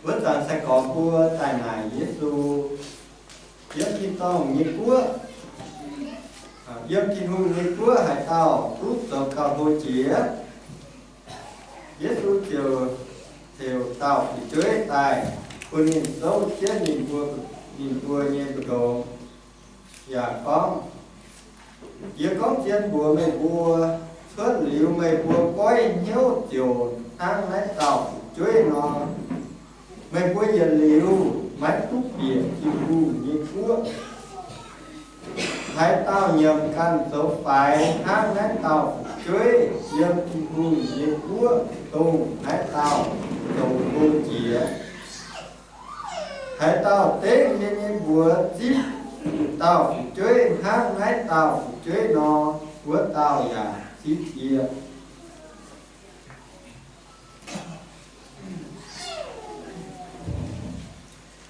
Wuov zanc sai-gorx mbuo daaih naaic Yesu, yiem tin-dorngh nyei guoqv, yiem Tin-Hungh nyei guoqv haaix dauh duqv zoux gauh hlo jiex? Yesu ziouc heuc dauh fu'jueiv daaih, bun ninh souv jienv ninh mbuo, ninh mbuo nyei mbu'ndongx, yaac gorngv, Yie gorngv zien mbuox meih mbuo, cuotv liuz meih mbuo goiv hnyouv ziouc hnangv naaiv dauh fu'jueiv nor, meih mbuo yietc liuz maiv duqv bieqc Tin-Hungh nyei guoqv. Haaix dauh nyiemc ganh zoux faix hnangv naaiv dauh fu'jueiv, yiem Tin-Hungh nyei guoqv dongh naaiv dauh zoux hlo jiex. Haaix dauh dengv yie nyei mbuox zipv dauh fu'jueiv hnangv naaiv dauh fu'jueiv nor, wuov dauh yaac zipv yie.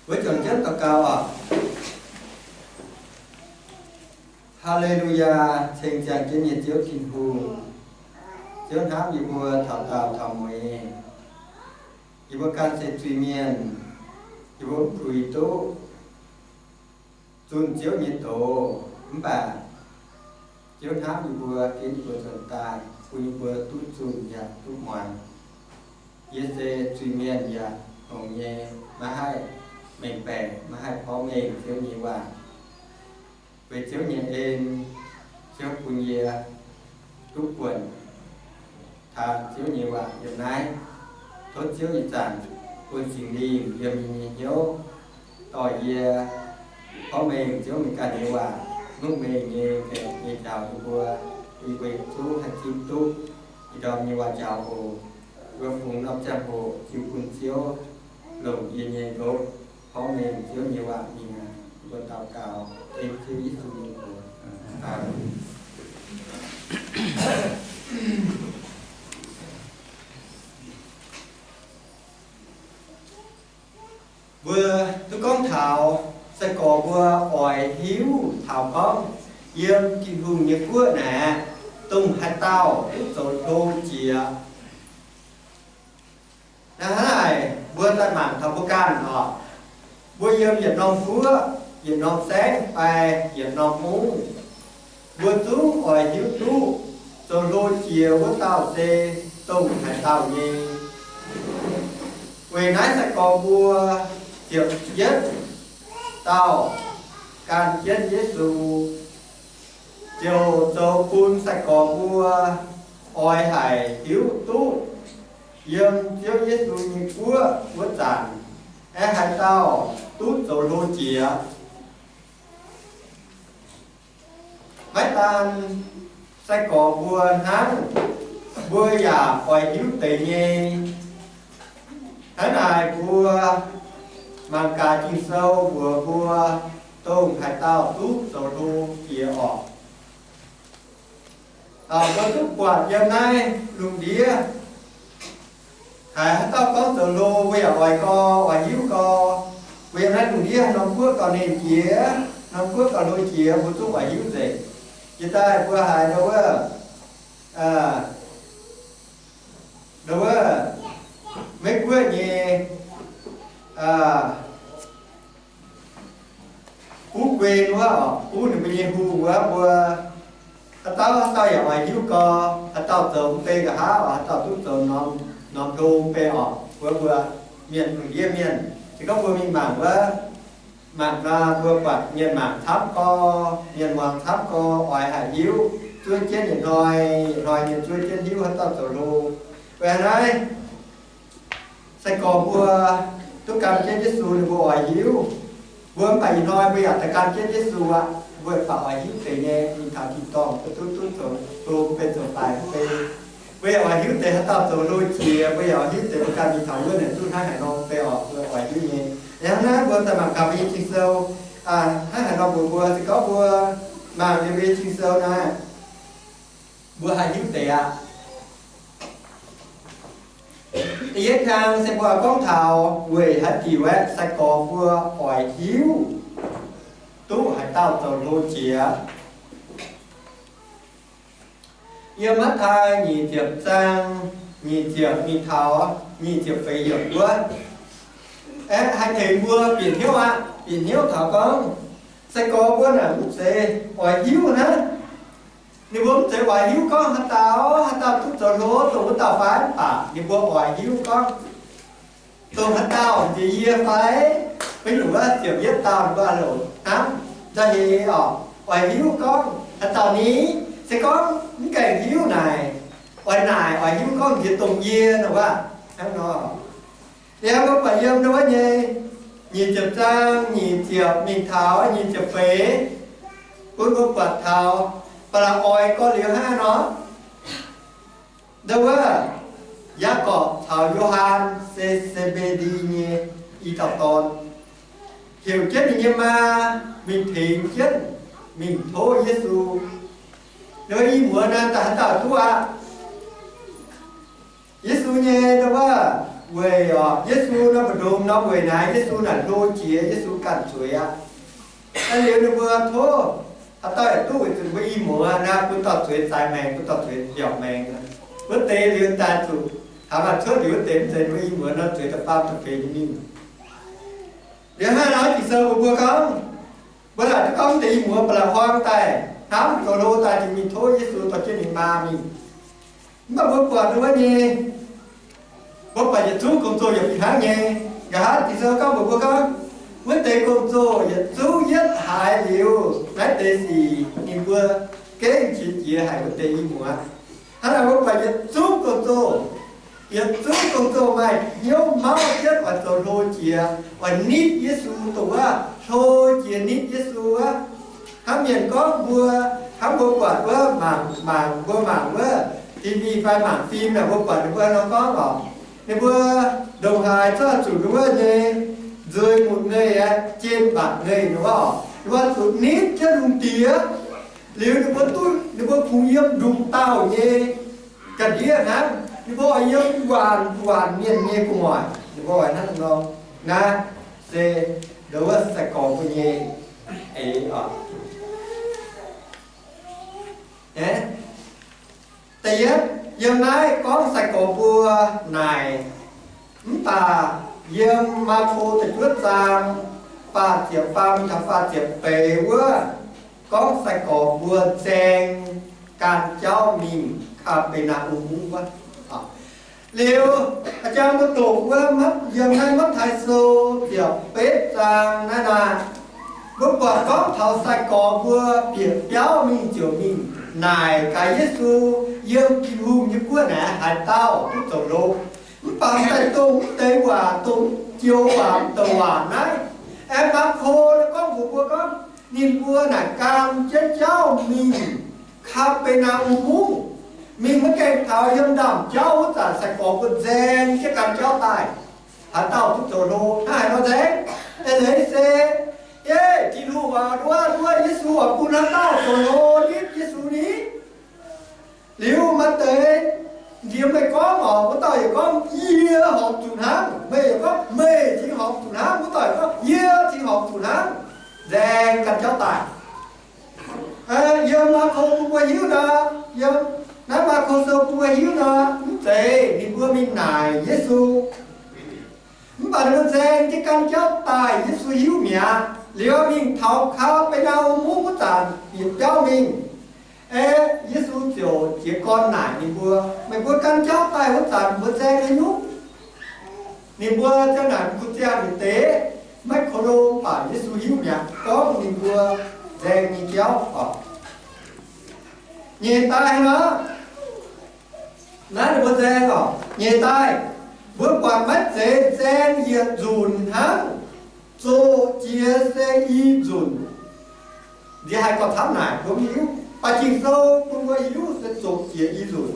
Mbuo juangc jienv daux gaux oc. Haa^le^lu^yaa, ceng ziangh jienv nyei Ziouv Tin-Hungh, Ziouv hnamv yie mbuo taux daauh taux mueiz. Yie mbuo ganh se zuiz-mienh, yie mbuo mv puix duqv zunh Ziouv nyei doz, mv baac Ziouv hnamv yie mbuo, ginv yie mbuo nzuonx daaih, bun yie mbuo duqv zunh yaac duqv muangx. Yie se zuiz-mienh yaac hngongx nyei, maiv haih mengh baeqc, maiv haih porv mengh Ziouv nyei waac. Weic Ziouv nyei en, Ziouv bun yie duqv buonc taanx Ziouv nyei waac yiem naaiv. Tov Ziouv ih zanc bun Singx Lingh yiem yie nyei hnyouv dorh yie porv mengh Ziouv mingh ganh nyei waac, mv mengh nyei, gaengh nyei njaaux yie mbuo, bun yie mbuo yietc zungv haih zipv duqv ih ndorm nyei waac njaaux oc. Mbuo fungx norm ziangh hoc jiu bun Ziouv longc yie nyei ndoqv porv mengh Ziouv nyei waac mingh aqv. Mbuo daux gaux dengv Ziouv Yesu nyei mbuox. Aamen. Mbuo duqv gorngv taux sai-gorx mbuo oix hiuv taux gorngv yiem Tin-Hungh nyei guoqv naaic, dongh haaix dauh duqv zoux hlo jiex. Naaiv hnangv naaic, mbuo daaih mangc taux mbuo ganh oc. Mbuo yiem yietc norm guoqv, yietc norm saengv fai yietc norm mungv, mbuo zungv oix hiuv duqv zoux hlo jiex wuov dauh se dongh haaix dauh nyei. Weic naaiv sai-gorx mbuo ziepc yietv dauh gan jienv Yesu, ziouc zoux bun sai-gorx mbuo oix haic hiuv duqv yiem Ziouv Yesu nyei guoqv wuov zanc, aengx haaix dauh duqv zoux hlo jiex. Maiv daan sai-gorx mbuo hnangv, mbuo yaac oix hiuv deix nyei. Hnangv naaic mbuo mangc gaax Ging-Sou mbuox mbuo dongh haaix dauh duqv zoux hlo jiex orqc. Mbuo duqv buatc yiem naaiv lungh ndiev, haiz haaix dauh gorngv zoux hlo, mbuo yaac oix gau, oix hiuv gau. Mbuo yiem naaiv lungh ndiev norm guoqv gauh nernh jiex, norm guoqv gauh hlo jiex, mbuo zungv oix hiuv nzengc. Jiex daaih mbuo haiz ndau wuov, ndau wuov Meiv Guoqv nyei buv guei wuov oc, buv ninh mbuo nyei hungh wuov, mbuo haaix dauh haaix dauh yaac oix hiuv gau, haaix dauh zoux mv bei nqa'haav oc, haaix dauh duqv zoux norm hlo mv bei oc, mbuo mbuo mienh lungh ndiev mienh. Se gorngv mbuo mingh mangc wuov, mangc nor mbuo buatc mienh mangc camv gau, mienh muangx camv gau, oix haic hiuv, zuov jienv yietc hnoi, yietc hnoi nyei zuov jienv hiuv haaix dauh zoux hlo. Weic naaiv, sai-gorx mbuo duqv gan jienv Yesu, ninh mbuo oix hiuv. Mbuo mv baac ih hnoi mbuo yaac daaih gan jienv Yesu aqv. Mbuo baac oix hiuv deix nyei, mingh taux tin-dorngh mbuo duqv, duqv zoux hlo mv bei, zoux faix mv bei. Mbuo yaac oix hiuv deix haaix dauh zoux hlo jiex, mbuo yaac oix hiuv deix mbuo ganh mingh taux wuov naaic duqv hnangv haaix nor mv bei oc, mbuo oix hiuv nyei. Hnangv naaiv mbuo daaih mangc gaax mbuo nyei Ging-Sou, hnangv haaix nor mbuox mbuo, se gorngv mbuo mangc liuz mbuo nyei Ging-Sou naaiv, mbuo haih hiuv deix aqv. Da'yietv hnyangx se mbuo gorngv taux weic haaix diuc aeqv, sai-gorx mbuo oix hiuv duqv haaix dauh zoux hlo jiex. Yiem Matv^taai nyic ziepc zaang nyic ziepc mingh taux nyic ziepc feix yiemc wuov, Aeqv, haih tengx mbuo bieqc hnyouv aqv. Bieqc hnyouv taux gorngv, sai-gorx mbuo naaic mv zeiz oix hiuv hnangv. Ninh mbuo mv zeiz oix hiuv gorngv haaix dauh, haaix dauh duqv zoux hlo dongh wuov dauh fai? Mv baac ninh mbuo oix hiuv gorngv, dongh haaix dauh, jiex yie fai? Maiv nyungc wuov ziepc yietv dauh ninh mbuo a'louc hnamv nzauh heix oc, oix hiuv gorngv haaix dauh ni. Se gorngv mv gaengh hiuv naaic, oix naaic, oix hiuv gorngv jiex dongh yie nor wuov. Hnangv nor, liuz mbuo buatc yiem ndau wuov nyei nyic ziepc zaang nyic ziepc mingh taux nyic ziepc feix, bun mbuo buatc taux ba'laqc oix gorx liuz hnangv nor. Ndau wuov, Yaagorpc caux Yo^han se Se^mbe^ndi nyei i dauh dorn, heuc jienv ninh nyei maa mingh tengx jienv mingh tov Yesu. Ndau wuov i muoz naaic daaih haaix dauh duqv aqv? Yesu nyei ndau wuov weic oc, Yesu nor mbu'ndongx nor weic naaic Yesu naaic hlo jiex, Yesu ganh zueiz aqv. Aa, liuz ninh mbuo tov haaix dauh yaac duqv weic zuqc ninh mbuo i muoz naaic bun dauh zueiz zaaix maengx, bun dauh zueiz mbiaauc maengx. Wuov deix liuz daaih zuqc taux maaih cuotv liuz wuov deix mv zeiz ninh mbuo i muoz nor zueiz da'faam da'feix nyei mingh. Liuz hnangv nor Ging-Sou mbuox mbuo gorngv, mbuo laaic duqv gorngv deix i muoz ba'laqc huaang daaih hnamv zoux hlo daaih, ninh mingh tov Yesu dorh jienv ninh maa mingh. Mv baac mbuo buatc wuov nyei, mbuo buatc yietc zungv gong-zoh yaac fih hnangv nyei. Nqa'haav Ging-Sou gorngv mbuox mbuo gorngv, wuov deix gong-zoh yietc zungv yietv haiz liuz, naaiv deix sic ninh mbuo gengh qiex jiez haic wuov deix i muoz. Hnangv naaic mbuo buatc yietc zungv gong-zoh, yietc zungv gong-zoh maaih hnyouv mauv jienv oix zoux hlo jiex, oix nitv Yesu, dongh wuov hlo jiex nitv Yesu wuov. Hnangv mienh gorngv mbuo, hnangv mbuo buatc wuov mangc, mangc, mbuo mangc wuov T V fai mangc film naaic, mbuo buatc ninh mbuo nor gorngv oc, ninh mbuo ndongc haaix zungv zuqc ninh wuov nyei nzueic mutc ngeih aqv, jien mbatc ngeih nor oc, ninh mbuo zuqc nitv jienv lungh ndiev. Liuz ninh mbuo duqv, ninh mbuo kungx yiem ndungx dauh nyei ga'ndiev hnangv. Ninh mbuo oix yiem waanc, waanc mienh nyei gu'nguaaic, ninh mbuo oix hnangv nor. Naaiv se ndau wuov sai-gorx mbuo nyei eix oc. Da'yietv, yiem naaiv gorngv sai-gorx mbuo naaic, mv baac yiem Maako da'juov zaang faah ziepc faam taux faah ziepc feix wuov, gorngv sai-gorx mbuo nzaeng gan jauv mingh Kaa^be^naa^um wuov. Liuz, a'jang mbuo doqc wuov, yiem naaiv Matv^taai Sou ziepc betv zaang naaiv naaic, mbuo buatc gorngv taux sai-gorx mbuo bieqc biauv mingh ziouc mingh naaic gaax Yesu, yiem Tin-Hungh nyei guoqv naaic haaix dauh duqv zoux hlo. Mv baac daaih dongh mv deix waac, dongh joux waac, mv douc waac naaiv, aengx Maako gorngv mbuox mbuo gorngv, ninh mbuo naaic gan jienv jauv mingh Kaa^be^naa^um Mungv, mingh maiv gaengh taux yiem ndaamv-jauv wuov zanc sai-gorx mbuo nzaeng jienv gan jauv daaih, haaix dauh duqv zoux hlo. Hnangv haaix nor nzaeng? Eix leiz se, ei, Tin-Hungh oix nduov, nduov Yesu oix bun haaix dauh zoux hlo nitv Yesu ni? Liuz maaih deix nziex meih gorngv oc, wuov dauh yaac gorngv, yie horpc zuqc hnangv. Meih yaac gorngv, meih cingx horpc zuqc hnangv. Wuov dauh yaac gorngv, yie cingx horpc zuqc hnangv. Nzaeng ganh jauv daaih. Yiem Maako bun mbuo hiuv nor, yiem naaiv Maako Sou bun mbuo hiuv nor, mv zeiz ninh mbuo mingh naaic Yesu. Mv baac ninh mbuo nzaeng jienv ganh jauv daaih, Yesu hiuv mi'aqv. Liuz mingh taux Kaa^be^naa^um Mungv wuov zanc bieqc biauv mingh. Aeqv, Yesu ziouc jiez gorn naaic ninh mbuo, meih mbuo ganh jauv daaih wuov zanc mbuo nzaeng haaix nyungc? Ninh mbuo ziang naaic mbuo ziangh nyei deix, maiv ko lo, mv baac Yesu hiuv mi'aqv gorngv ninh mbuo nzaeng nyei jauv oc. Nyeic daaih nor, naaiv ninh mbuo nzaeng oc. Nyeic daaih, mbuo buatc maiv zeiz nzaeng yietc nzunc hnangv, zoqc jiex se i nzunc. Nziex haih gorngv camv naaic mbuo mv hiuv, baac Ging-Sou bun mbuo hiuv se zoqc jiex i nzunc.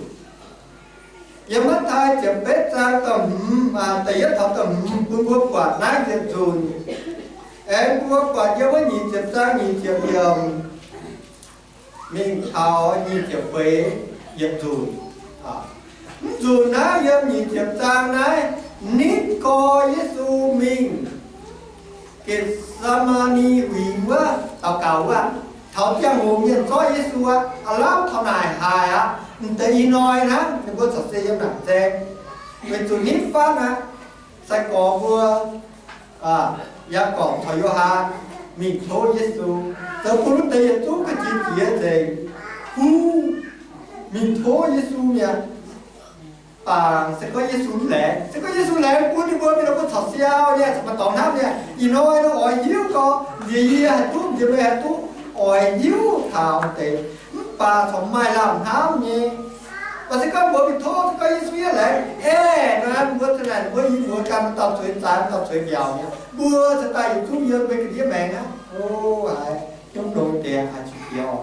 Yiem Matv^taai ziepc betv zaang da'hmz, da'yietv taux da'hmz bun mbuo buatc naaiv yietc nzunc. Aengx mbuo buatc yiem wuov nyic ziepc zaang nyic ziepc yiemc mingh taux nyic ziepc feix yietc nzunc. Mv nzunc naaiv yiem nyic ziepc zaang naaiv, nitv gorx Yesu mingh Getc^se^maa^ni Huingx wuov daux gaux wuov, taux ziangh hoc mienh zorqv Yesu aqv, aav lamh taux naaic haic aqv. M'deix ih hnoi hnangv ninh mbuo corc se yiem naaic nzaeng, weic zuqc nitv fatv aqv. Sai-gorx mbuo Yaagorpc caux Yo^han mingh tov Yesu, zoux bun wuov deix yietc zungv ga'jiex jiex nzengc, kuv mingh tov Yesu mi'aqv. Mv baac se gorngv Yesu mv laengz, se gorngv Yesu laengz bun ninh mbuo, mingh nor mbuo corc siau nyei, corc maaih dorngx hnamv nyei. Ih hnoi nor oix hiuv gorx, nziex yie haih duqv, nziex meih haih duqv, oix hiuv taux deix. Mv baac corc maaih lamh hnamv nyei. Mv baac se gorngv mbuo mingh tov, se gorngv Yesu yaac laengz, aeqv, nor mbuo za'naaic mbuo i muoz ganh dauh zueiz zaaix, dauh zueiz mbiaauc nyei, mbuo cingx daaih yietc zungv yiem mbuo ga'ndiev maengx aqv. O, haiz hnyouv longx deix, haiz zuqc biaux.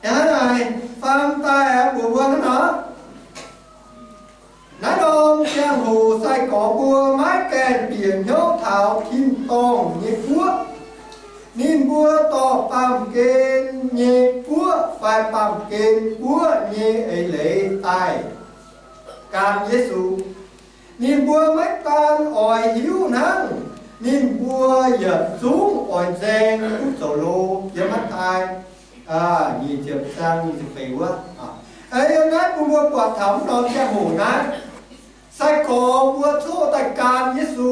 Hnangv naaic faam daaih mbuox mbuo hnangv nor, naaiv norm ziangh hoc sai-gorx mbuo maiv gaengh bieqc hnyouv taux tin-dorngh nyei guoqv. Ninh mbuo dorh baamh gen nyei guoqv fai baamh gen guoqv nyei eix leiz daaih gan Yesu. Ninh mbuo maiv daan oix hiuv hnangv, ninh mbuo yietc zungv oix nzaeng duqv zoux hlo. Yiem Matv^taai nyic ziepc zaang nyic ziepc feix wuov. Yiem naaiv bun mbuo buatc taux norm ziangh hoc naaiv, sai-gorx mbuo coqv daaih gan Yesu.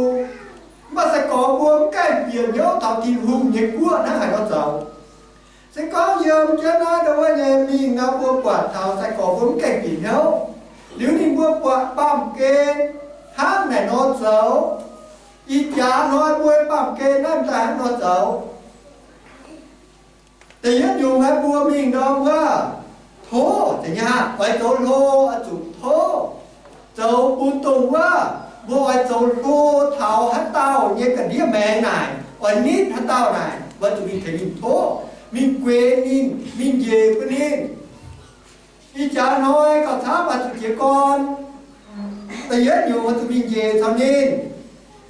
Mv baac sai-gorx mbuo mv gaengh bieqc hnyouv taux Tin-Hungh nyei guoqv hnangv haaix nor zoux. Se gorngv yiem jienv naaiv ndau wuov nyei mingh nor, mbuo buatc taux sai-gorx mbuo mv gaengh bieqc hnyouv, liuz ninh mbuo buatc baamh gen hnangv naaic nor zoux, ih jaax hnoi mbuo baamh gen naaiv daaih hnangv nor zoux. Da'yietv nyungc naaiv mbuo mingh nor wuov, tov, zeiz nyei aqv, oix zoux hlo, oix zuqc tov. Zoux bun dongh wuov, mbuo oix zoux hlo taux haaix dauh nyei ga'ndiev maengx naaic, oix nitv haaix dauh naaic, mbuo zuqc mingh tengx ninh tov, mingh gueix ninh, mingh njiec bun ninh. Ih jaax hnoi gauh camv oix zuqc jiez gorn, da'yietv nyungc oix zuqc mingh njiec caux ninh,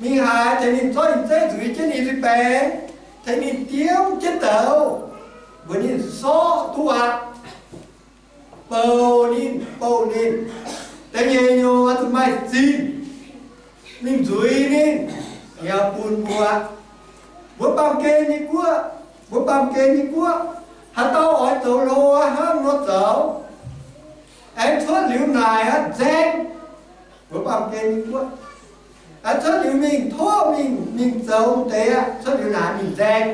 mingh haiz tengx ninh zorqv ninh zeiv nzuiz jienv ninh nzuih baengx, tengx ninh diemv jienv douz, mbuox ninh sortv duqv aqv. Bouh ninh, bouh ninh. Da'nyeic nyungc oix zuqc maaih zinh mingh nzuiz ninh, yaac bun mbuo, mbuo baamh gen nyei guoqv, mbuo baamh gen nyei guoqv, haaix dauh oix zoux hlo hnangv nor zoux, aengx cuotv liuz naaic aqv nzaeng, mbuo baamh gen nyei guoqv. Aengx cuotv liuz mingh tov mingh, mingh zoux deix aqv, cuotv liuz naaic mingh nzaeng.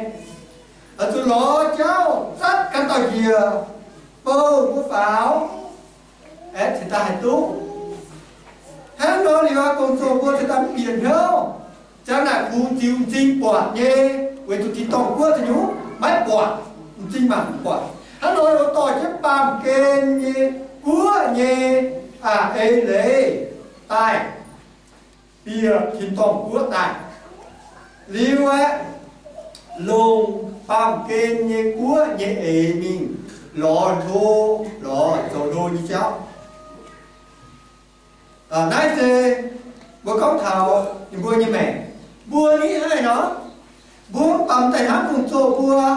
Oix zuqc lorz jauv zatv ganh dauh njiec, bouh mbuo faaux, aengx cingx daaih haih duqv. Hnangv nor liuz aqv, gong-zoh mbuo cingx daaih mv bieqc hnyouv. Ziang naaic kungx ziux m'zing buatc nyei, weic zuqc tin-dorngh guoqv za'nyungc maiv buatc, m'zing mangc mv buatc. Hnangv nor mbuo dorh jienv baamh gen nyei guoqv nyei eix leiz daaih bieqc tin-dorngh guoqv daaih. Liuz aeqv, longc baamh gen nyei guoqv nyei eix mingh lorz hlo, lorz zoux hlo nyei jauv. Naaiv se mbuo gorngv taux ninh mbuo nyei maengc. Mbuo nitv hnangv naaiv nor, mbuo mv baac mv daaih hnamv gong-zoh mbuo.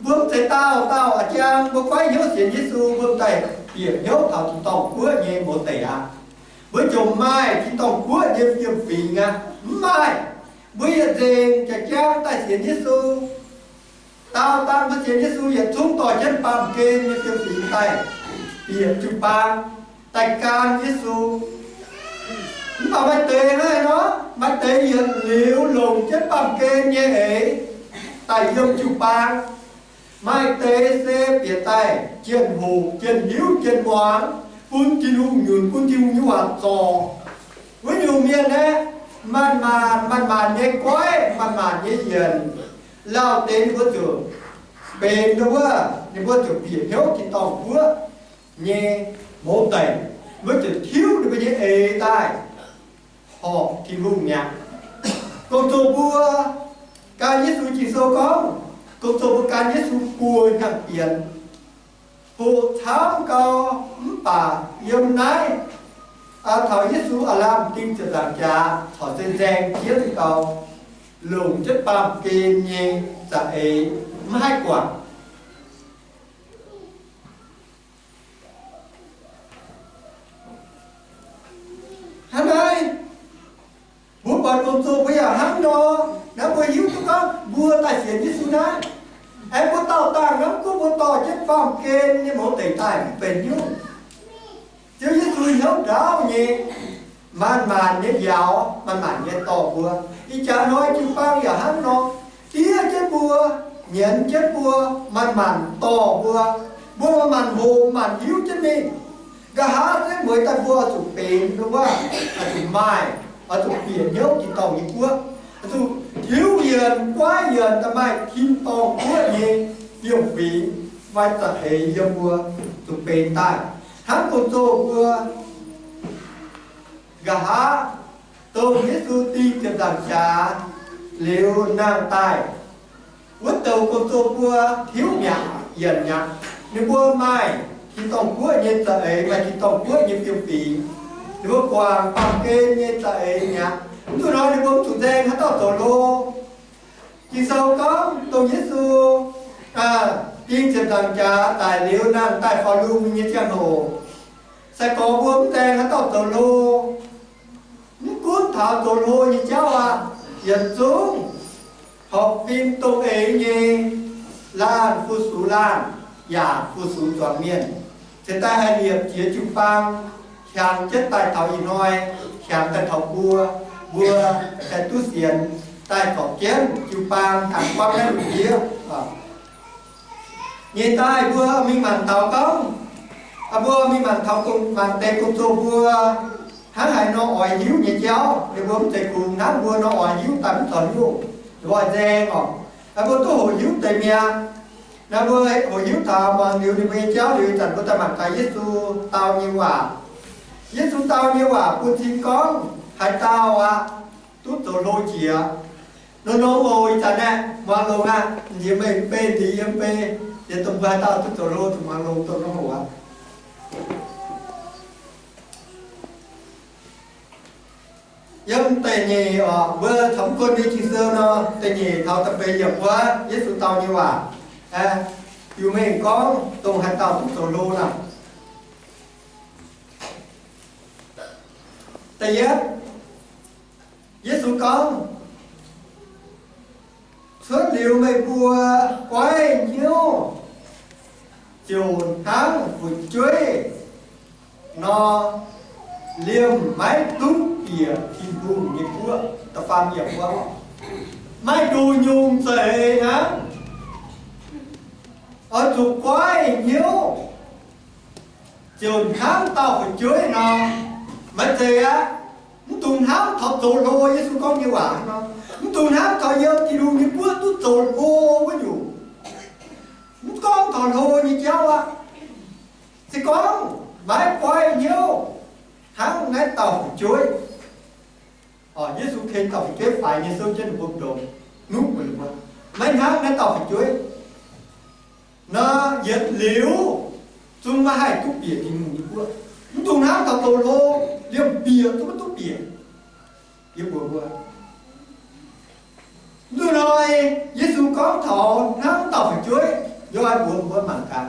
Mbuo mv zeiz dauh dauh a'jang mbuo goiv hnyouv sienx Yesu, mbuo mv daaih bieqc hnyouv taux tin-dorngh guoqv nyei mouz deic aqv. Mbuo jomc maaih tin-dorngh guoqv nyei fiem-fingx aqv. Mv maaih. Mbuo yietc nzengc jaax-jangv daaih sienx Yesu. Dauh dauh mbuo sienx Yesu yietc zungv dorh jienv baamh gen nyei fiem-fingx daaih bieqc jiu-baang, daaih gan Yesu. Mv baac maaih deix naaiv nor, maaih deix yietc liuz longc jienv baamh gen nyei eix daaih yiem jiu-baang. Maaih deix se bieqc daaih jienh hoqc, jienh hiuv, jienh muangx, bun Tin-Hungh nyunc, bun Tin-Hungh nyei waac zorc. Wuov nyungc mienh aeqv, manc-manc, manc-manc nyei goiv, manc-manc nyei yienc, lauh deix ninh mbuo ziouc benx wuov, ninh mbuo ziouc bieqc hnyouv tin-dorngh guoqv nyei mouz deic, mbuo ziouc tiuv ninh mbuo nyei eix daaih horpc Tin-Hungh mi'aqv. Gong-zoh mbuo gan Yesu, Ging-Sou gorngv, gong-zoh mbuo gan Yesu buo hnyangx-bienx, hoqc camv gau, mv baac yiem naaiv taux Yesu aav lamh ding ziepc nzaangc jaax corc se nzaeng jienv gau, longc jienv baamh gen nyei za'eix mv haih guangc. Hnangv naaiv, mbuo buatc gong-zoh mbuo yaac hnangv nor. Naaiv mbuo hiuv duqv gorngv mbuo daaih sienx Yesu naaiv, aengx mbuo dauh dangh hnamv gunv mbuo dorh jienv baamh gen nyei mouz deic daaih mv benx hnyouv. Ziouv Yesu hnyouv ndaauv nyei, manc-manc nyei njaaux, manc-manc nyei dorh mbuo. Ih jaax hnoi jiu-baang yaac hnangv nor, diev jienv mbuo, nyienz jienv mbuo, manc-manc dorh mbuo. Mbuo manc-manc hoqc, manc-manc hiuv jienv mingh. Nqa'haav se mueiz daaih mbuo oix zuqc benx wuov, oix zuqc maaih, oix zuqc bieqc hnyouv tin-dorngh nyei guoqv, oix zuqc hiuv yienc, guaiv yienc daaih maaih tin-dorngh guoqv nyei liemh fingx, maaih za'eix yiem mbuo zuqc benx daaih. Hnangv gong-zoh mbuo nqa'haav dongh Yesu ding ziepc nzaangc jaax liuz nangh daaih, wuov douc gong-zoh mbuo hiuv mi'aqv, yienc mi'aqv. Ninh mbuo maaih tin-dorngh guoqv nyei za'eix, maaih tin-dorngh guoqv nyei fiem-fingx. Ninh mbuo guangc baamh gen nyei za'eix mi'aqv. Mv zuqc nor ninh mbuo mv zuqc nzaeng haaix dauh zoux hlo. Ging-Sou gorngv dongh Yesu ding ziepc nzaangc jaax daic liuz nangh daaih faaux lungh nyei ziangh hoc, sai-gorx mbuo mv nzaeng haaix dauh zoux hlo. Mv gunv taux zoux hlo nyei jauv aqv, yietc zungv horpc fim dongh eix nyei laanh fu-sux laanh, yaac fu-sux zuangx mienh. Cingx daaih haih liepc jiex jiu-baang, hiaangx jienv daaih taux ih hnoi, hiaangx daaih taux mbuo, mbuo haih duqv sienx daaih zorpc jienv jiu-baang, hiaangx buangv naaiv lungh ndiev. Nyeic daaih mbuo mingh mangc taux gorngv, mbuo mingh mangc taux mangc deix gong-zoh mbuo hnangv haaix nor oix hiuv nyei jauv, ninh mbuo mv zeiz kungx hnangv mbuo nor oix hiuv daaih mv zorc nyungc, ninh mbuo oix nzaeng oc. Mbuo duqv hoqc hiuv deix mi'aqv. Naaiv mbuo hoqc hiuv taux muangx liuz ninh mbuo nyei jauv liuz, ih zanc mbuo daaih mangc gaax Yesu dau nyei waac. Yesu dau nyei waac bun cing gorngv haaix dauh aqv, duqv zoux hlo jiex. Nor nor oc, ih zanc naaiv muangx longx aqv. Nziex meih mv bei, nziex yie mv bei, yie dongh mbuo haaix dauh duqv zoux hlo zuqc muangx longx dongh nor oc. Yiem da'nyeic oc, mbuo caux mv gunv nyei Ging-Sou nor, da'nyeic taux da'feix yiemc wuov, Yesu dau nyei waac, biux mengh gorngv dongh haaix dauh duqv zoux hlo naaic. Da'yietv, Yesu gorngv, cuotv liuz meih mbuo goiv hnyouv ziouc hnangv fu'jueiv nor, liemh maiv dungx bieqc Tin-Hungh nyei guoqv. Da'faam yiemc wuov, maaih nduqc nyungc za'eix hnangv, oix zuqc goiv hnyouv ziouc hnangv dauh fu'jueiv nor. Maiv zeiz aqv. Mv dungx hnamv taux zoux hlo, Yesu gorngv nyei waac nor, mv dungx hnamv taux yiem Tin-Hungh nyei guoqv duqv zoux hlo wuov nyungc. Mv gorngv taux hlo nyei jauv aqv. Se gorngv maiv goiv hnyouv hnangv naaiv dauh fu'jueiv. Yesu ken dauh fu'jueiv faix nyei souv jienv ninh mbuo ndongx, nuqv mbuox ninh mbuo, maiv hnangv naaiv dauh fu'jueiv nor, yietc liuz zungv maiv haih duqv bieqc Tin-Hungh nyei guoqv. Mv dungx hnamv taux zoux hlo, liemh bieqc zungv maiv duqv bieqc. Yie mbuox mbuo, mv dungx hnoi Yesu gorngv taux hnangv dauh fu'jueiv, yie oix mbuox mbuo mangc gaax,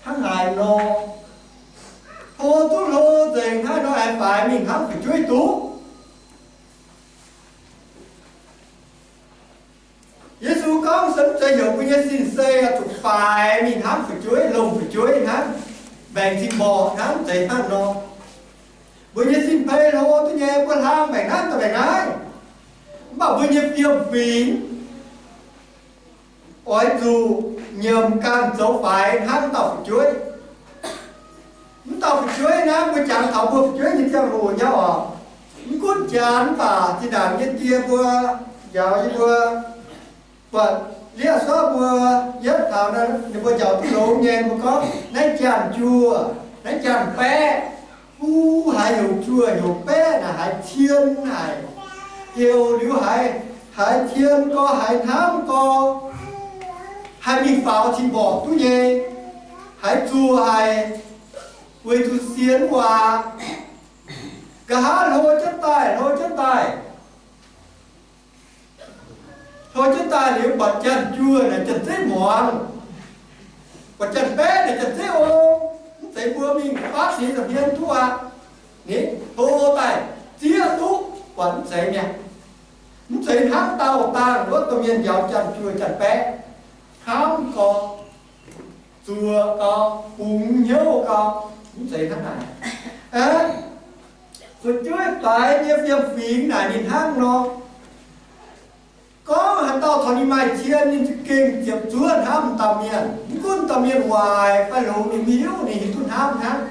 hnangv haaix nor, hlo duqv hlo nzengc hnangv nor, aengx faix mingh hnangv fu'jueiv duqv. Yesu gorngv se mv zeiz heuc mbuo nyei sin-sei oix zuqc faix mingh hnangv fu'jueiv, longc fu'jueiv hnangv, mbaengc cing-mborqc hnangv, mv zeiz hnangv nor. Mbuo nyei sin-peix hlo duqv nyei, mbuo hlang mbaengc naaiv daaih mbaengc naaiv. Mv baac mbuo nyei fiem-fingx oix zuqc nyiemc ganh zoux faix hnangv dauh fu'jueiv. Mv dauh fu'jueiv naaiv, mbuo jangx taux mbuo fu'jueiv nyei ziangh hoc nyei oc, mv gunv janx mv baac zinh ndaangc nyei die mbuo njaaux yie mbuo, buatc liev suov mbuo yietv taux ninh mbuo njaaux duqv longx nyei, mbuo gorngv, naaiv janx-juoh, naaiv janx-baeqv, kuv haiz heuc juoh heuc baeqv naaic, haiz cien haic, heuc liuz haiz, haiz cien gorx, haiz hnamv gorx, haih mingh faaux cing-mborqc duqv nyei, haiz zuoqc haic, weic zuqc sienx waac. Nqa'haav hlo jienv daaih, hlo jienv daaih, hlo jienv daaih liuz buatc janx-juoh naaic janx-zeiv muangx, buatc janx-baeqv naaic janx-zeiv ong, mv zeiz mbuo mingh faatv seix zac hmien duqv aqv. Ninh hlo daaih zieqv duqv, buatc mv zeiz mi'aqv. Mv zeiz hnangv daauh dangh wuov domh mienh njaaux janx-juoh janx-baeqv, hnamv gau, zuoqc gau, bungx hnyouv gau, mv zeiz hnangv naaic. Aeqv, Fu'jueiv faix nyei fiem-fingx naaic ninh hnangv nor. Gorngv haaix dauh taux ninh maaih cien, ninh za'gengh ziepc zuoqv hnamv dauh mienh. Mv gunv dauh mienh waaic fai longx, ninh mv hiuv, ninh hiuv duqv hnamv hnangv.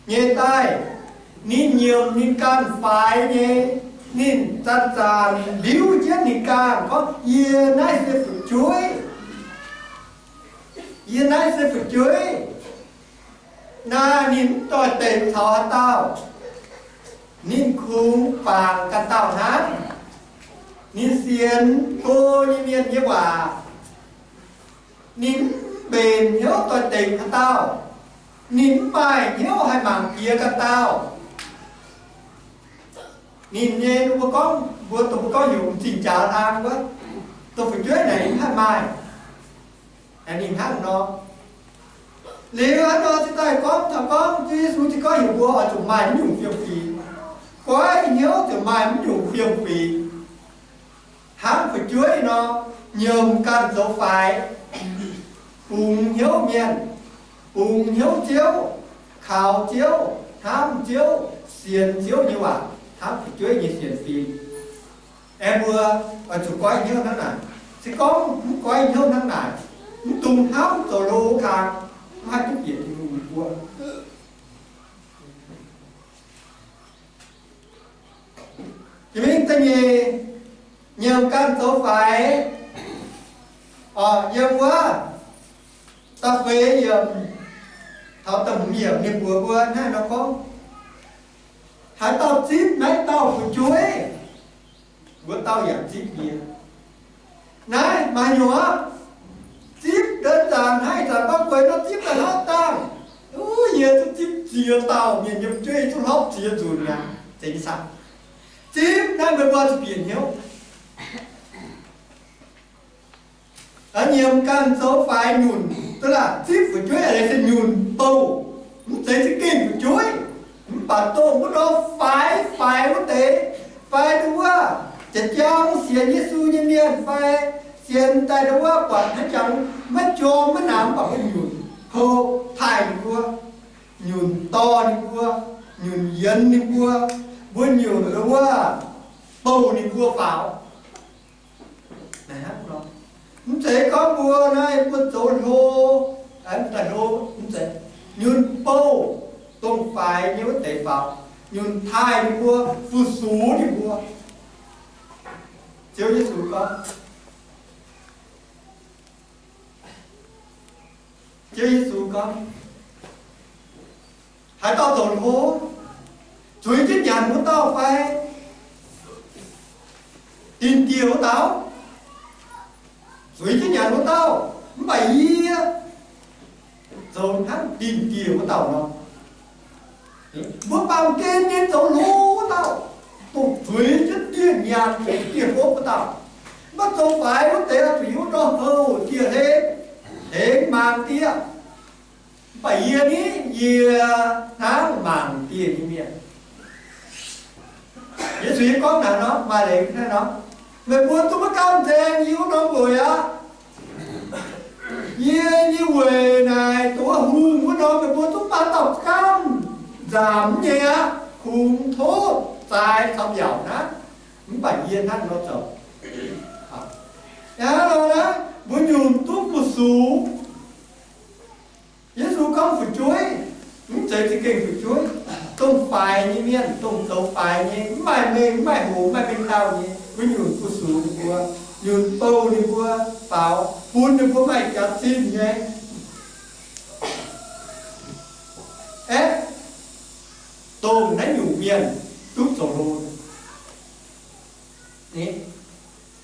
Nyei daaih, ninh nyiemc ninh ganh faix nyei, ninh zanc-zanc liuv jienv ninh ganh gorngv, Yie naaiv se fu'jueiv. Yie naaiv se fu'jueiv. Naaiv ninh mv doix-dekc caux haaix dauh. Ninh kungx bangc ganh dauh hnangv. Ninh sienx go nyei mienh nyei waac. Ninh mv mbenc hnyouv doix-dekc haaix dauh. Ninh mv maaih hnyouv haih mangc jiex ganh dauh. Ninh nyei, mbuo gorngv, mbuo dongh mbuo gorngv heuc m'zing jaax hlang wuov, dongh fu'jueiv naaic ninh mv haih maaih. Ninh hnangv nor. Liuz hnangv nor cingx daaih gorngv taux gorngv Ziouv Yesu cingx gorngv heuc mbuo oix zuqc maaih mv nyungc fiem-fingx. Goiv hnyouv ziouc maaih mv nyungc fiem-fingx. Hnangv fu'jueiv nor, nyiemc ganh zoux faix, bungx hnyouv mienh, bungx hnyouv Ziouv, kaux Ziouv, hnamv Ziouv, sienx Ziouv nyei waac, hnamv fu'jueiv nyei sienx fim. Aengx mbuo oix zuqc goiv hnyouv hnangv naaic. Se gorngv mv goiv hnyouv hnangv naaic, mv dungx hnamv zoux hlo kang, mv haih duqv bieqc Tin-Hungh mbuo. Jiex mingh da'nyeic, nyiemc ganh zoux faix. Orqc, yiem wuov da'feix yiemc taux da'hmz yiemc ninh mbuox mbuo naaiv nor gorngv, haaix dauh zipv naaiv dauh fu'jueiv, wuov dauh yaac zipv yie. Naaiv maaih nyungc aqv. Zipv đơn giản hnangv ih zanc baav gueix nor zipv daaih hlopv dangh. Yie duqv zipv ziex dauh mienh yiem jueiv, duqv hlopv ziex nzunc mi'aqv. Zeiz nyei saah? Zipv naaiv meih mbuo zuqc bieqc hnyouv. Nyiemc ganh zoux faix nyunc duqv laanh. Zipv fu'jueiv eix leiz se nyunc bouh, mv zeiz za'gengh fu'jueiv. Mv baac dongh wuov nor faix, faix wuov deix, fai dongh wuov jiex jangx sienx Yesu nyei mienh, fai sienx daaih dongh wuov buatc hnangv jangx maiv jorm maiv namx, mv baac mbuo nyunc houh taaih ninh mbuo, nyunc dorh ninh mbuo, nyunc yienx ninh mbuo, mbuo nyunc dongh wuov bouh ninh mbuo faaux. Mv zeiz gorngv mbuo naaiv mbuo zoux hlo, mv daaih hlo, mv zeiz. Nyunc bouh dongh faix nyei wuov deix faaux, nyunc taaih ninh mbuo, fu-sux ninh mbuo. Ziouv Yesu gorngv, Ziouv Yesu gorngv, haaix dauh zoux hlo, zuiz jienv nyanc wuov dauh fai dinh dieh wuov dauh? Zuiz jienv nyanc wuov dauh. Mv baac yie zoux hnangv dinh dieh wuov dauh nor. Mbuo baamh gen nyei zoux hlo wuov dauh, dongh zuiz jienv dieh nyanc, dieh hopv wuov dauh. Mv baac zoux faix wuov deix oix zuqc hiuv duqv houh dieh hlengx, tengx mangc dieh. Mv baac yie ni, yie hnangv mangc dieh nyei mienh. Yesu yie gorngv naaic nor, maaih leiz hnangv nor, meih mbuo duqv maiv gamh nzengc yie wuov norm weic aqv. Yie nyei weic naaic dongh wuov hungh wuov norm meih mbuo duqv maiv dauh gamh nzamc nyei aqv. Kungx tov zaaix caux mbiaauc naaiv, mv baac yie hnangv nor zoux. Hnangv nor naaiv mbuo nyungc duqv fu-sux. Yesu gorngv fu'jueiv, mv zeiz za'gengh fu'jueiv, dongh faix nyei mienh, dongh zoux faix nyei, mv maaih mengh, mv maaih hoc, mv maaih mengh dauh nyei, mbuo nyunc fu-sux ninh mbuo, nyunc bouh ninh mbuo faaux, bun ninh mbuo maaih jaax zinh nyei. Aeqv, dongh naaiv nyungc mienh duqv zoux hlo.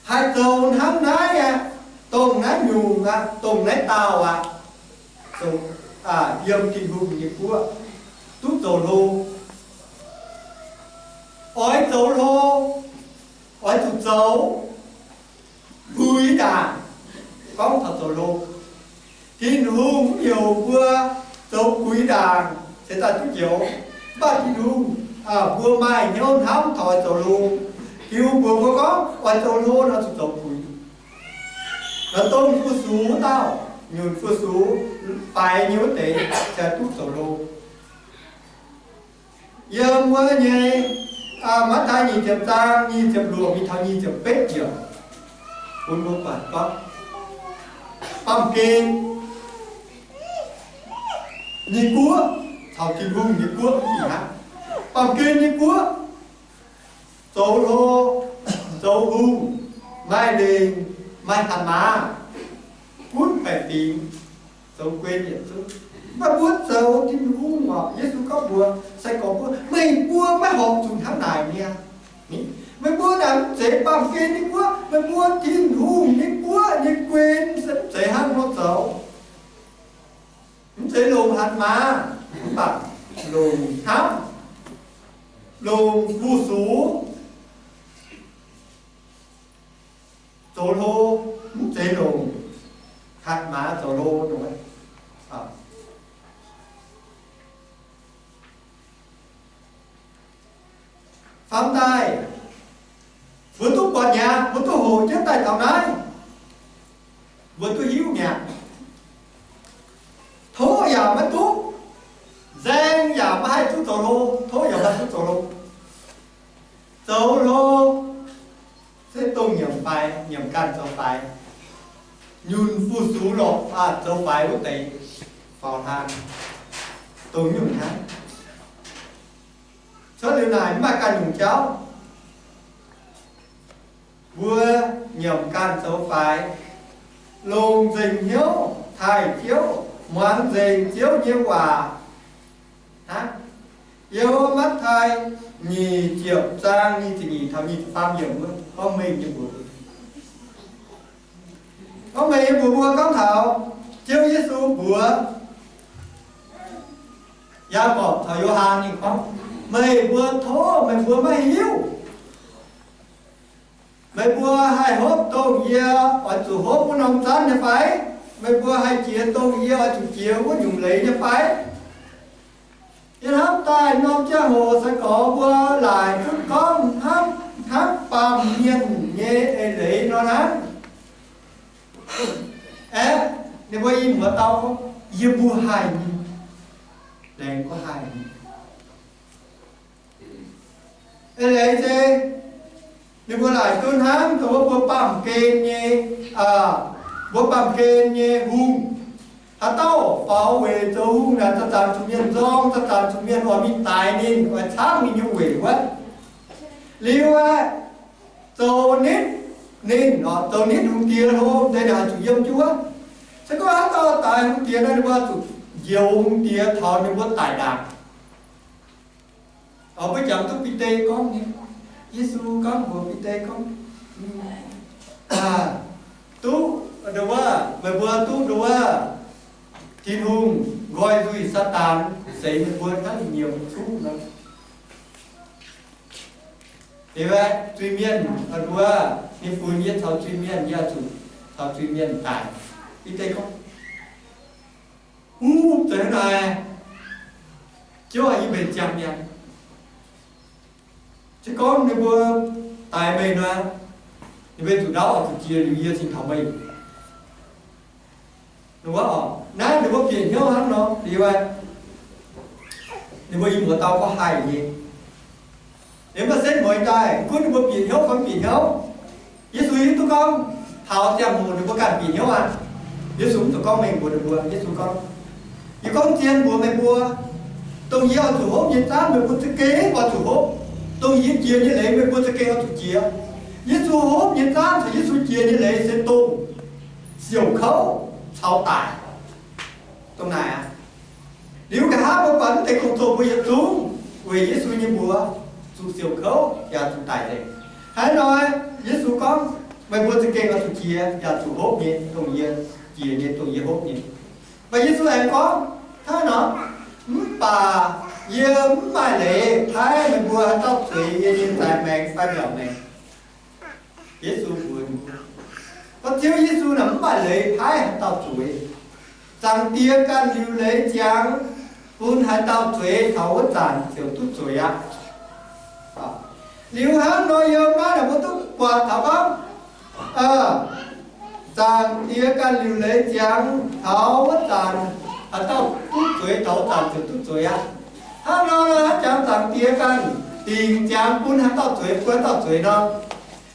Haih zoux hnangv naaiv aqv, dongh naaiv nyungc aqv, dongh naaiv dauh aqv, zoux, yiem Tin-Hungh nyei guoqv duqv zoux hlo. Oix zoux hlo, oix zuqc zoux kuix ndaangc. Gorngv taux zoux hlo, Tin-Hungh heuc mbuo zoux kuix ndaangc se daaih duqv njoux. Mv baac Tin-Hungh, mbuo maaih hnyouv hnamv taux oix zoux hlo. Tin-Hungh mbuox mbuo gorngv oix zoux hlo nor zuqc zoux kuix. Nor dongh fu-sux wuov dauh, nyunc fu-sux faix nyei wuov deix, se duqv zoux hlo. Yiem wuov nyei Matv^taai nyic ziepc zaang nyic ziepc luoqc mingh taux nyic ziepc betv yiemc, bun mbuo buatc gorngv baamh gen nyei guoqv caux Tin-Hungh nyei guoqv fih hnangv. Baamh gen nyei guoqv zoux hlo, zoux hungh, maaih lengc, maaih hatc maaz, gunv baeqc fingx, zoux guen yietc zungv. Mv baac mbuo zoux Tin-Hungh oc, Yesu gorngv mbuox sai-gorx mbuo, meih mbuo maiv horpc zuqc hnangv naaic mi'aqv. Meih mbuo naaic mv zeiz baamh gen nyei guoqv, meih mbuo Tin-Hungh nyei guoqv nyei guen se mv zeiz hnangv nor zoux. Mv zeiz longc hatc maaz, mv baac longc hnamv, longc fu-sux, zoux hlo, mv zeiz longc hatc maaz zoux hlo. Faam daaih, mbuo duqv buatc mi'aqv, mbuo duqv hoqc jienv daaih taux naaiv, mbuo duqv hiuv mi'aqv. Tov yaac maiv duqv, nzaeng yaac maiv haih duqv zoux hlo, tov yaac maiv duqv zoux hlo. Zoux hlo se dongh nyiemc faix, nyiemc ganh zoux faix, nyunc fu-sux lorqc, zoux faix wuov deix faaux hlang, dongh nyungc hnangv. Cuotv liuz naaic mv maaih ganh nyungc jauv. Mbuo nyiemc ganh zoux faix, longc nzengc hnyouv taaih Ziouv, muangx nzengc Ziouv nyei waac hnangv. Yiem Matv^taai nyic ziepc zaang nyic ziepc nyeic taux nyic ziepc faam yiemc wuov gorngv mengh nyei mbuox, gorngv mengh nyei mbuox mbuo gorngv taux Ziouv Yesu mbuox Yaagorpc caux Yo^han ninh gorngv, meih mbuo tov meih mbuo maiv hiuv. Meih mbuo haih hopv dongh yie oix zuqc hopv wuov norm zanv nyei fai? Meih mbuo haih jiex dongh yie oix zuqc jiex wuov nyungc leiz nyei fai? Yiem hnamv daaih norm ziangh hoc sai-gorx mbuo laaic duqv gorngv hnangv, hnangv baamh mienh nyei eix leiz nor hnangv. Aeqv, ninh mbuo i muoz dau gorngv, yie mbuo haih nyei, laengz gorngv haih nyei. Eix leiz se ninh mbuo laaic duqv hnangv dongh wuov mbuo baamh gen nyei, mbuo baamh gen nyei hungh, haaix dauh faaux weic zoux hungh naaic, zanc-zanc zuqc mienh nzorng, zanc-zanc zuqc mienh oix mingh daix ninh, oix caangv ninh nyei weic wuov. Liuz aeqv, zoux nitv ninh, zoux nitv hungh diex hlo deix naaic zuqc yiem jienv wuov. Se gorngv haaix dauh daix hungh diex nor, ninh mbuo zuqc njoux hungh diex taux ninh mbuo daic ndaangc. Mbuo jangx duqv Bide gorngv nyei. Yesu gorngv mbuox Bide gorngv, duqv, nduov, meih mbuo duqv nduov, Tin-Hungh nqoi nzuih Saadaan seix meih mbuo hnangv nyiemc kuv nor. Liuz aeqv, zuiz-mienh, nduov, ninh funx yie caux zuiz-mienh, yie zuqc caux zuiz-mienh daic. Bide gorngv, huv, zeiz hnangv naaic, Ziouv aah, yie mbenc ziangh mi'aqv. Se gorngv ninh mbuo daix meih nor, ninh mbuo zuqc ndaauv oix zuqc jiex liuz yie cingx taux meih. Ninh mbuo oc, naaiv ninh mbuo bieqc hnyouv hnangv nor liuz aeqv, ninh mbuo i muoz dau gorngv haih nyei. Liuz maaih setv mueiz daaih, gunv ninh mbuo bieqc hnyouv fai mv bieqc hnyouv, Yesu hiuv duqv gorngv taux ziangh hoc ninh mbuo ganh bieqc hnyouv aqv. Yesu mv zuqc gorngv mengh mbuox ninh mbuo. Yesu gorngv, yie gorngv zien mbuox meih mbuo, dongh yie oix zuqc hopv nyei zanv meih mbuo za'gengh oix zuqc hopv. Dongh yie jiex nyei leiz meih mbuo za'gengh oix zuqc jiex. Yesu hopv nyei zanv caux Yesu jiex nyei leiz se dongh siouc kouv caux daic. Dongh naaic aqv. Liuz nqa'haav mbuo buatc mv deix gong-zoh mbuo yietc zungv weic Yesu nyei mbuox zuqc siouc kouv yaac zuqc daic nzengc. Hnangv naaic Yesu gorngv, meih mbuo za'gengh oix zuqc jiex yaac zuqc hopv nyei, dongh yie jiex nyei, dongh yie hopv nyei. Mv baac Yesu aengx gorngv hnangv nor, mv baac yie mv maaih leiz paaiv meih mbuo haaix dauh zueiz yie nyei zaaix maengx fai mbiaauc maengx. Yesu mbuox ninh mbuo, gorngv Ziouv Yesu naaic mv maaih leiz paaiv haaix dauh zueiz. Zaangc Diex ganh liuc leiz ziangx bun haaix dauh zueiz taux wuov zanc ziouc duqv zueiz aqv. Liuz hnangv nor yiem naaiv naaic mbuo duqv buatc taux gorngv, Zaangc Diex ganh liuc leiz ziangx taux wuov zanc haaix dauh duqv zueiz taux wuov zanc ziouc duqv zueiz aqv. Hnangv nor, jangx Zaangc Diex ganh dingc ziangx bun haaix dauh zueiz, bun haaix dauh zueiz nor.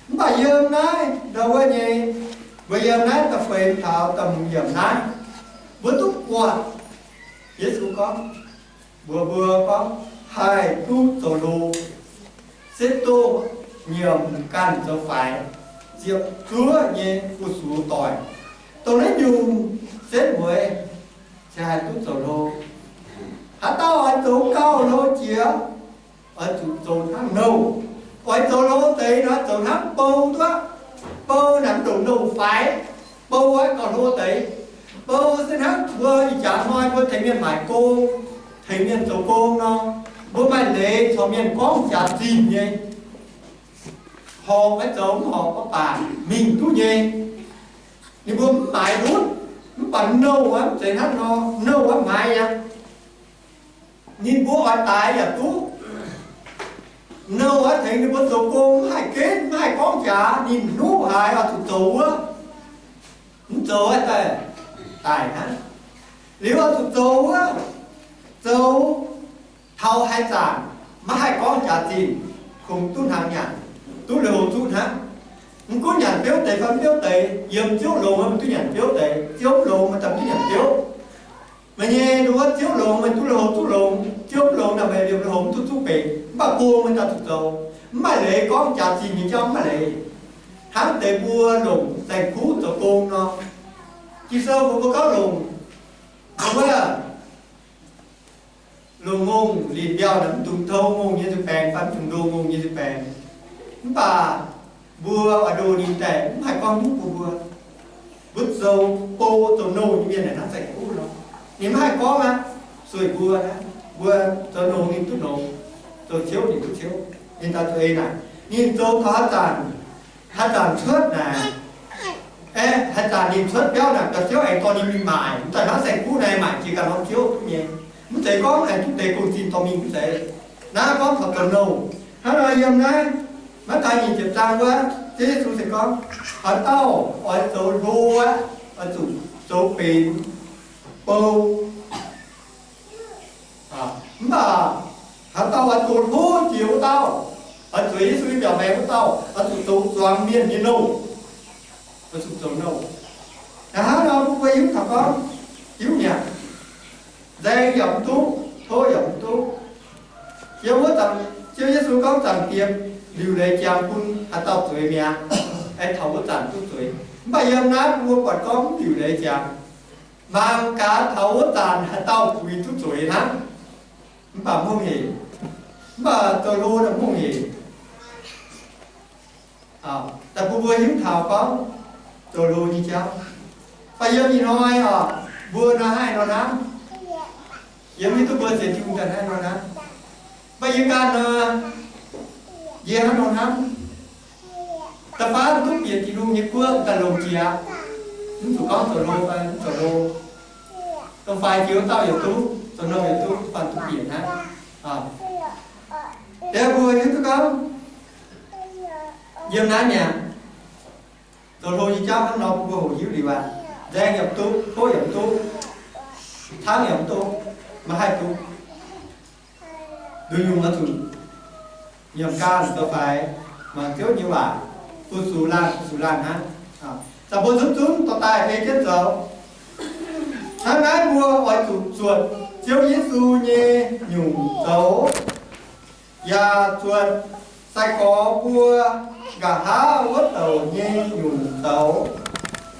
Mv baac yiem naaiv ndau wuov nyei, mbuo yiem naaiv da'feix taux da'hmz yiemc naaiv, mbuo duqv buatc Yesu gorngv, mbuox mbuo gorngv, haih duqv zoux hlo, se dongh nyiemc ganh zoux faix, ziepc zuoqv nyei fu-sux doic, dongh naaiv nyungc setv mueiz se haih duqv zoux hlo. Haaix dauh oix zoux gauh hlo jiex, oix zuqc zoux hnangv nouh. Oix zoux hlo deix nor, zoux hnangv bou duqv. Bou naaic mv ndongc nouh faix. Bou oix gauh hlo deix. Bou se hnangv mbuo ih jaax hnoi mbuo tengx mienh maaic gong, tengx mienh zoux gong nor, mbuo maaih leiz caux mienh gorngv jaax zinh nyei, horpc maiv zoux mv horpc mv baac mingh duqv nyei. Ninh mbuo mv maaiz ndutv, mv baac nouh wuov mv zeiz hnangv nor, nouh wuov maaiz aqv. Ninh mbuo oix daix yaac duqv. Nouh wuov tengx ninh mbuo zoux gong mv haih ginv, mv haih gorngv jaax, ninh hnuv haaix oix zuqc zoux wuov. Mv zoux daaih, daic hnangv. Liuz oix zuqc zoux wuov, zoux taux haaix zanc maiv haih gorngv jaax zinh, kungx duqv hnaangx nyanc, duqv lui-houx zuqv hnangv. Mv gunv nyanc biouv deix fai mv biouv deix, yiem ziouv longx maiv duqv nyanc biouv deix, ziouv mv longx maiv duqv nyanc biouv. Meih nyei nduov ziouv longx, meih duqv lui-houx zuqv longx, ziouv mv longx naaic meih liemh lui-houx mv duqv zuqv benx, mv baac gong meih daaih zuqc zoux. Mv maaih leiz gorngv jaax zinh nyei jauv mv maaih leiz. Hnangv deix mbuo longc saeng-kuv zoux gong nor. Ging-Sou mbuox mbuo gorngv longc, wuov, longc ngongh linc mbiauh naaic mv dungx tong ngongh nyei nza'baengx fai mv dungx ndo ngongh nyei nza'baengx. Mv baac mbuo oix ndo ninh daaih mv haih gorngv nyungc bun mbuo. Mbuo zoux bou zoux nouh nyei mienh naaic hnangv saeng-kuv nor. Ninh mv haih gorngv aqv, sueih mbuo aqv. Mbuo zoux nouh ninh duqv nouh, zoux ciouv ninh duqv ciouv. Ninh daaih zuqc ei naaic, ninh zoux taux haaix zanc, haaix zanc cuotv naaic, aeqv, haaix zanc ninh cuotv biauv naaic, ga'ziouv aengx dorh ninh mingh maaic. Mv daaih hnangv saeng-kuv naaic maaic jiex ganh norm ciouv duqv nyei. Mv zeiz gorngv aengx duqv deix gong-zinh dorh mingh, mv zeiz. Naaiv gorngv taux zoux nouh. Hnangv nor yiem naaiv Matv^taai nyic ziepc zaang wuov, Ziouv Yesu se gorngv, haaix dauh oix zoux hlo aqv, oix zuqc zoux benx bou. Mv baac haaix dauh oix zoux hlo jiex wuov dauh, oix zueiz Yesu nyei mbiaauc maengx wuov dauh, oix zuqc zoux zuangx mienh nyei nouh. Oix zuqc zoux nouh. Hnangv nor mbuo hiuv taux gorngv, hiuv mi'aqv. Nzaeng yaac mv duqv, tov yaac mv duqv. Yiem wuov zanc Ziouv Yesu gorngv Zaangc Diex liuc leiz jangx bun haaix dauh zueiz mi'aqv, aengx taux wuov zanc duqv zueiz. Mv baac yiem naaiv mbuo buatc gorngv mv liuc leiz jangx. Mangc gaax taux wuov zanc haaix dauh puix duqv zueiz hnangv. Mv baac mv hungh hec. Mv baac zoux hlo nor mv hungh hec. Daaih bun mbuo hiuv taux gorngv zoux hlo nyei jauv. Mv baac yiem ih hnoi oc, mbuo nor haih nor hnamv. Yiem hiuv duqv mbuo sienx Tin-Hungh daaih haih nor hnamv. Mv baac yie ganh nor, yie hnangv nor hnamv. Da'faanh duqv bieqc Tin-Hungh nyei guoqv daaih longc jiex aqv. Mv zuqc gorngv zoux hlo fai mv zoux hlo, dongh faix jiex wuov dauh yietc duqv, zoux nouh yietc duqv, da'faanh duqv bieqc hnangv. Deix mbuo hiuv duqv gorngv yiem naaiv mi'aqv. Zoux hlo nyei jauv hnangv nor bun mbuo hoqc hiuv liuz aqv. Nzaeng yaac mv duqv, tov yaac mv duqv, tangv yaac mv duqv, maiv haih duqv. Nduqc nyungc oix zuqc nyiemc ganh zoux faix, mangc Ziouv nyei waac, fu-sux laanh, fu-sux laanh hnangv. Za'gengh mbuo zunv zunv dorh daaih ei jienv zoux. Hnangv naaiv mbuo oix zuqc zuotc Ziouv Yesu nyei nyungc zoux, yaac zuotc sai-gorx mbuo nqa'haav wuov douc nyei nyungc zoux.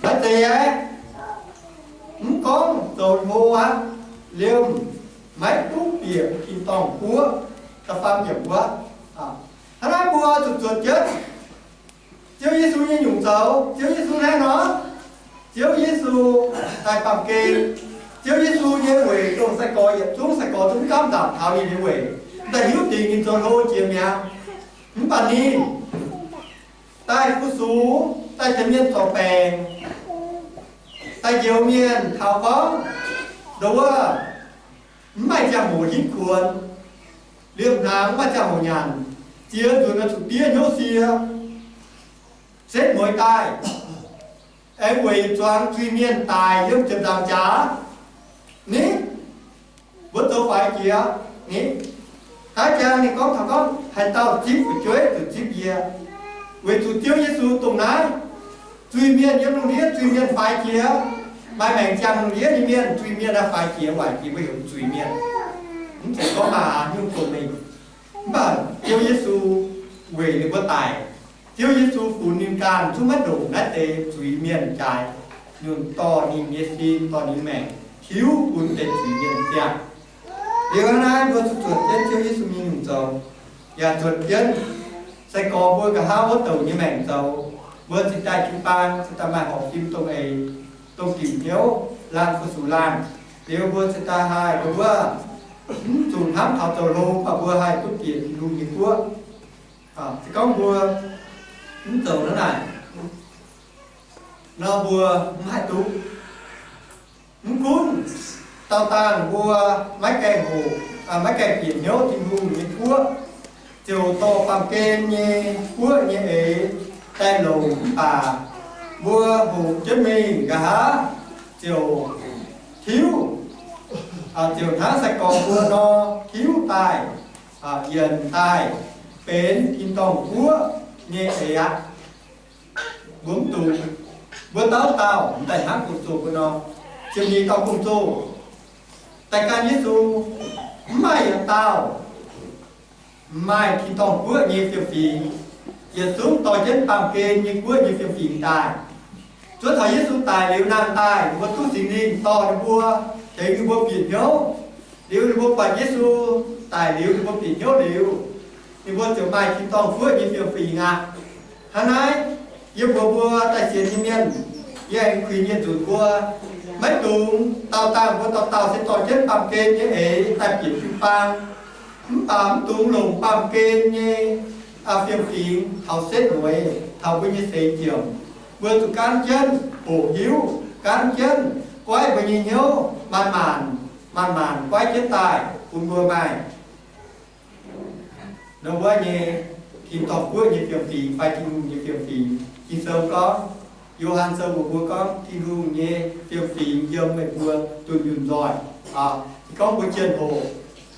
Maiv zeiz aeqv, mv gorngv zoux hlo aqv, liemh maiv duqv bieqc tin-dorngh guoqv da'faam yiemc wuov. Hnangv naaiv mbuo zuqc zuotc jienv Ziouv Yesu nyei nyungc zoux. Ziouv Yesu naaiv nor, Ziouv Yesu daaih baamh gen. Ziouv Yesu nyei weic dongh sai-gorx yietc zungv sai-gorx zungv mv gaamv nzangc taux ninh nyei weic, daaih hiuv dingc ninh zoux hlo jiex mi'aqv. Mv baac ninh daaih fu-sux, daaih tengx mienh zorc baengc, daaih njoux mienh taux gorngv nduov, mv maaih ziangh hoc hitv kuonx, liemh hnaangx mv maaih ziangh hoc nyanc, ziex nzunc oix zuqc diev hnyouv sie, setv mueiz daaih, aengx weic zuangx zuiz-mienh daic yiem ziepc nzaangc jaax. Ni, mbuo zoux faix jiex, Aav jangx ninh gorngv taux gorngv, haaix dauh zipv fu'jueiv zuqc zipv yie. Weic zuqc Ziouv Yesu dongh naaiv, zuiz-mienh yiem lungh ndiev zuiz-mienh faix jiex, maaih maengc ziangh lungh ndiev nyei mienh, zuiz-mienh aah, faix jiex waaic jiex mbuo heuc zuiz-mienh. Mv zeiz gorngv maaih haaix nyungc domh mengh. Mv baac Ziouv Yesu weic ninh mbuo daic, Ziouv Yesu funx ninh ganh zungv maiv ndongc naaiv deix zuiz-mienh jaaix, ninh dorh ninh nyei sin, dorh ninh maengc tiuv bun deix zuiz-mienh ziangh. Liuz hnangv naaiv mbuo zuqc zuotc jienv Ziouv Yesu nyei nyungc zoux, yaac zuotc jienv sai-gorx mbuo nqa'haav wuov douc nyei maengc zoux. Mbuo cingx daaih jiu-baang, cingx daaih maaih horpc fim dongh eix, dongh dimc hnyouv, laanh fu-sux laanh. Liuz mbuo cingx daaih haih mbuo mv zuqc hnamv taux zoux hlo, mv baac mbuo haih duqv bieqc Tin-Hungh nyei guoqv. Se gorngv mbuo mv zoux hnangv naaic nor, mbuo mv haih duqv. Mv gunv daauh dangh mbuo maiv gaengh hoqc, maiv gaengh bieqc hnyouv Tin-Hungh nyei guoqv, ziouc dorh baamh gen nyei guoqv nyei eix daaih longc, mv baac mbuo hoqc jienv mingh nqa'haav ziouc tiuv, ziouc hnangv sai-gorx mbuo nor tiuv daaih, yienc daaih benx tin-dorngh guoqv nyei eix aqv. Mbuo mv dungx, mbuo dauh dauh m'daaih hnangv gong-zoh mbuo nor, ziepc nyeic dauh gong-zoh daaih gan Yesu, mv maaih yietc dauh maaih tin-dorngh guoqv nyei fiem-fingx, yietc zungv dorh jienv baamh gen nyei guoqv nyei fiem-fingx daaih. Zuov taux Yesu daic liuz nangh daaih, ninh mbuo duqv Singx Lingh dorh ninh mbuo, tengx ninh mbuo bieqc hnyouv. Liuz ninh mbuo buatc Yesu daic liuz, ninh mbuo bieqc hnyouv liuz, ninh mbuo ziouc maaih tin-dorngh guoqv nyei fiem-fingx aqv. Hnangv naaiv, yie mbuox mbuo daaih sienx nyei mienh, yie aengx kuinx nyei nzunc mbuo, maiv dungx dauh dangh mbuo dauh dauh se dorh jienv baamh gen nyei eix daaih bieqc jiu-baang. Mv baac mv dungx longc baamh gen nyei fiem-fingx taux setv mueiz, taux mbuo nyei seix ziemc. Mbuo zuqc gaanv jienv hoqc hiuv, gaanv jienv goiv mbuo nyei hnyouv, manc-manc, manc-manc goiv jienv daaih bun mbuo maaih nor wuov nyei tin-dorngh guoqv nyei fiem-fingx fai Tin-Hungh nyei fiem-fingx. Ging-Sou gorngv, Yo^han Sou mbuox mbuo gorngv, Tin-Hungh nyei fiem-fingx yiem meih mbuo dunh yunh nzoih. Se gorngv mbuo jienh hoqc,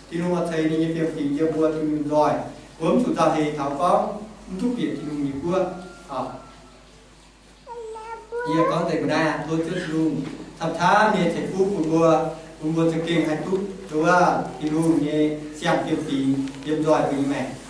Tin-Hungh oix ceix ninh nyei fiem-fingx yiem mbuo dunh yunh nzoih. Mbuo mv zuqc nzauh heix taux gorngv mv duqv bieqc Tin-Hungh nyei guoqv. Yie gorngv deix mbuo naaiv, tov Ziouv Tin-Hungh camv-camv nyei ceix fuqv bun mbuo, bun mbuo za'gengh haih duqv nduov Tin-Hungh nyei siang fiem-fingx yiem nzoih mbuo nyei maengc.